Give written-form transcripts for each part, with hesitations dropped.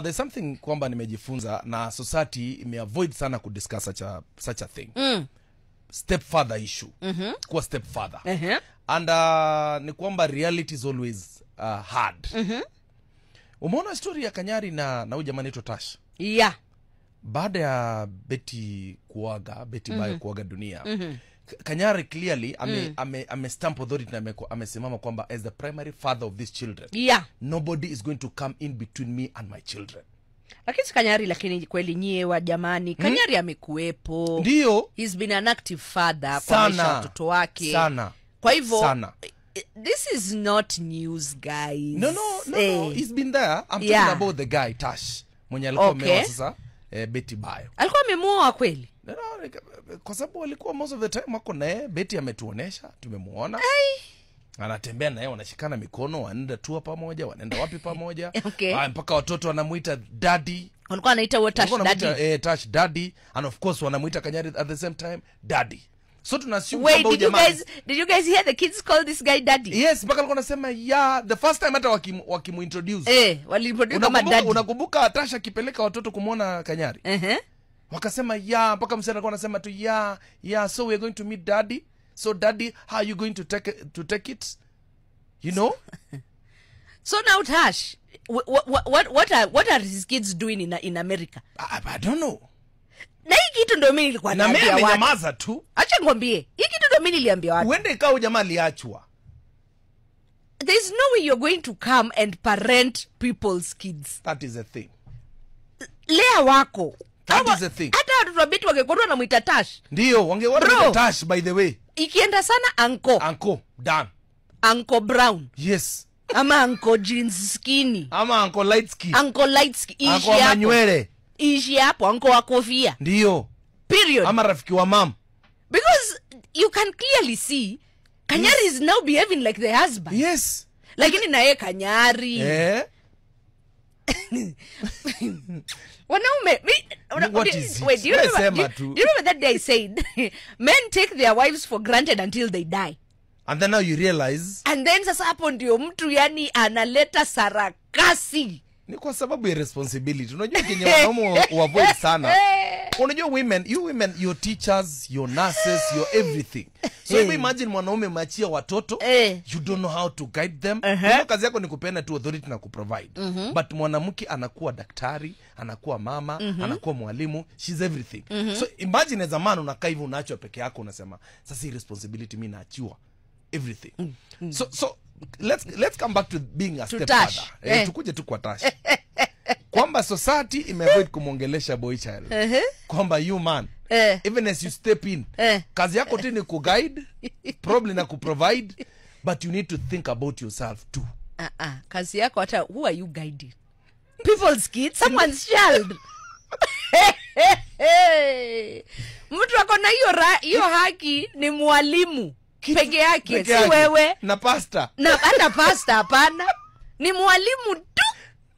There's something kwamba nimejifunza na society imeavoid sana kudiscuss such a thing. Stepfather issue. Kuwa stepfather. And ni kwamba reality is always hard. Umeona story ya Kanyari na huyu jamaa anaitwa Tash? Yeah. Baada ya Betty kuaga, Betty Bayo kuaga dunia. Kanyari clearly ame stamp authority na amesimama kwamba as the primary father of these children. Yeah. Nobody is going to come in between me and my children. Lakini Kanyari, lakini kweli nyie wa jamani, Kanyari amekuepo. Ndio. He's been an active father kwa maisha ya watoto wake. Sana. Kwa hivyo sana. This is not news, guys. No. He's been there. I'm talking about the guy Tash mwenye alikuwa ameoa sasa Betty Bayo. Alikuwa amemuoa kweli? No, kwa sababu alikuwa most of the time wako naye. Betty ametuonesha, tumemuona. Anatembea naye, wanashikana mikono, wanaenda tour pamoja, wanaenda wapi pamoja. Okay. Mpaka watoto wanamuita daddy. Walikuwa wanaita wote Tash daddy. Tash daddy, and of course wanamuita Kanyari at the same time daddy. So tunashuku kwamba huyu jamaa. Did you guys hear the kids call this guy daddy? Yes, mpaka alikuwa anasema yeah, the first time hata wakimuintroduce. Waliintroduce kama daddy. Unakumbuka Tasha akipeleka watoto kumuona Kanyari? Wakasema yeah, mpaka msichana alikuwa anasema tu yeah, yeah, so we are going to meet daddy. So daddy, how are you going to take it? You know? So now Tash, what are his kids doing in America? I don't know. Na hii kitu ndio mimi nilikuwa naambia watu. Na mimi amenyamaza tu. Acha ngwambie. Hii kitu ndio mimi niliambia watu. Uende ikawa jamaa aliachwa. There is no way you're going to come and parent people's kids. That is a thing. Lea wako. That is a thing. Hata watoto wa Betty wangekuwa wanamuita Tash. Ndio, wangekuwa wanamuita Tash by the way. Ikienda sana uncle. Uncle Dan. Uncle Brown. Yes. Ama uncle jeans skinny. Ama uncle light skin. Uncle light skin. Uncle manywele. Ishi hapo, uncle wa kofia. Ndio. Period. Ama rafiki wa mam. Because you can clearly see Kanyari is now behaving like the husband. Yes. Lakini na yeye Kanyari. Wanaume, what is it? Wait, do you remember that day I said men take their wives for granted until they die? And then now you realize. And then sasa hapo ndio mtu yani analeta sarakasi. Ni kwa sababu ya responsibility. Unajua kenye wanaume avoid sana. Unajua women, you women, your teachers, your nurses, your everything. So if you imagine mwanaume umeachia watoto, you don't know how to guide them. Unajua kazi yako ni kupeana tu authority na kuprovide. But mwanamke anakuwa daktari, anakuwa mama, anakuwa mwalimu, she's everything. So imagine as a man unakaa hivi unaachwa peke yako unasema, sasa hii responsibility mimi naachiwa everything. So let's come back to being a stepfather. Tukuje tu kwa Tash. Kwamba society imeavoid kumuongelesha boy child. Kwamba you man, even as you step in, kazi yako tu ni kuguide, probably na kuprovide, but you need to think about yourself too. Kazi yako hata who are you guiding? People's kids, someone's child. Mtu ako na hiyo haki ni mwalimu. Peke yake, si wewe. Na pastor. Na hata pastor hapana. Ni mwalimu tu.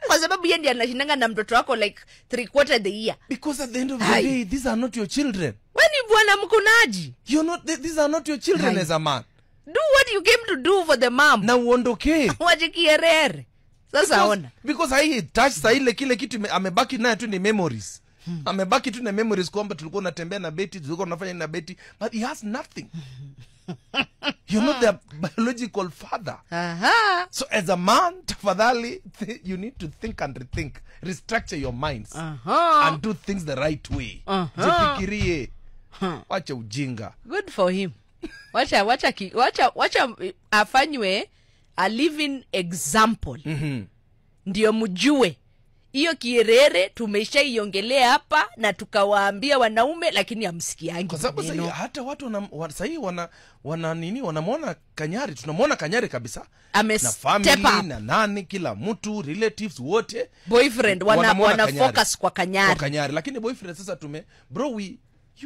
Kwa sababu yeye ndiye anashindanga na mtoto wako like 3/4 the year. Because at the end of the day, these are not your children. Wewe ni bwana mkunaji. You're not, these are not your children as a man. Do what you came to do for the mom. Na uondoke. Waje kierere. Sasa ona. Because hai touch sa ile kile kitu amebaki naye tu ni memories. Amebaki tu na memories kwamba tulikuwa tunatembea na Betty, tulikuwa tunafanya na Betty, but he has nothing. You're not their biological father. So as a man, tafadhali, you need to think and rethink. Restructure your minds. And do things the right way. Jifikirie. Wacha ujinga. Good for him. Wacha afanywe a living example. Ndio mjue. Hiyo kierere tumeshaiongelea hapa na tukawaambia wanaume, lakini hamsikiangi. Kwa sababu sasa hata watu wana nini wanamuona Kanyari, tunamuona Kanyari kabisa. Ame na family na nani, kila mtu, relatives wote, boyfriend wana focus kwa Kanyari. Kwa Kanyari, lakini boyfriend sasa tume bro we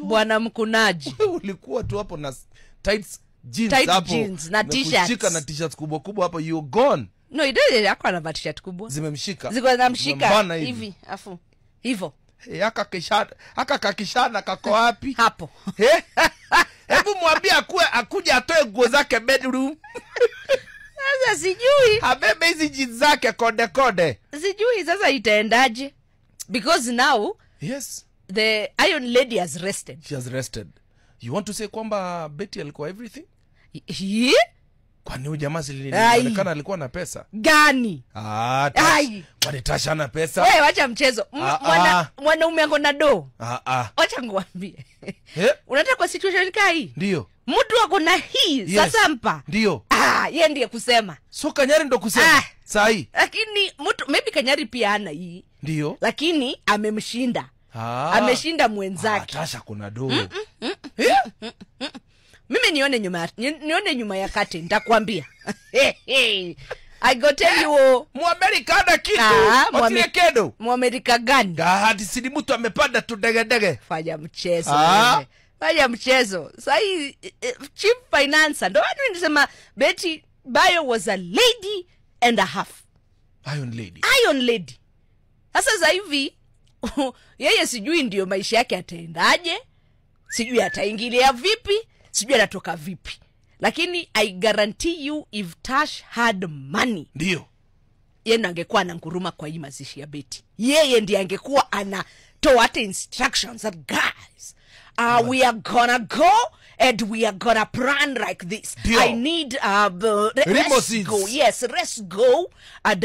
bwana mkunaji. Wewe ulikuwa tu hapo na tight jeans tight hapo, jeans na t-shirts. Kushika na t-shirts kubwa kubwa hapo, you gone. No, idole yako anavaa t-shirt kubwa. Zimemshika. Ziko zinamshika hivi, afu hivyo. Haka kishana, haka kakishana kako wapi? Hapo. Hebu mwambie akuje atoe nguo zake bedroom. Sasa sijui. Abebe hizi jeans zake konde konde. Sijui sasa itaendaje, because now Yes. the Iron Lady has rested. She has rested. You want to say kwamba Betty alikuwa everything? He? Kwani huyu jamaa si Ai. ilionekana alikuwa na pesa? Gani? Ah, Tash. Ai. Kwani Tash ana pesa? Wewe wacha mchezo. Ah, ah. Mwanaume ako na do. Ah, ah. Wacha ngwambie. Eh? Unataka kwa situation kaa hii? Ndio. Mtu ako na hii Yes. sasa mpa. Ndio. Ah, yeye ndiye kusema. So Kanyari ndo kusema. Ah. Saa hii. Lakini mtu maybe Kanyari pia ana hii. Ndio. Lakini amemshinda. Ah. Ameshinda Ah, mwenzake. Tasha kuna do. Eh? Mimi nione nyuma ya kati nitakwambia. I go tell you, oh. Muamerika ana kitu. Ah, Otile kedo. Muamerika gani? Gahadi sini mtu amepanda tu degedege. Fanya mchezo. Ah. Wewe. Fanya mchezo. Sahi chief financer ndo watu nisema Betty Bayo was a lady and a half. Iron Lady. Iron Lady. Sasa sasa hivi yeye sijui ndio maisha yake ataendaje, sijui ataingilia vipi, sijui atatoka vipi. Lakini I guarantee you if Tash had money, Ndio. yeye ndo angekuwa ananguruma kwa hii mazishi ya Betty. Yeye ndiye angekuwa anatoa hata instructions that guys, we are gonna go and we are gonna plan like this. Ndio. I need let's Limousines. go. Yes, let's go. And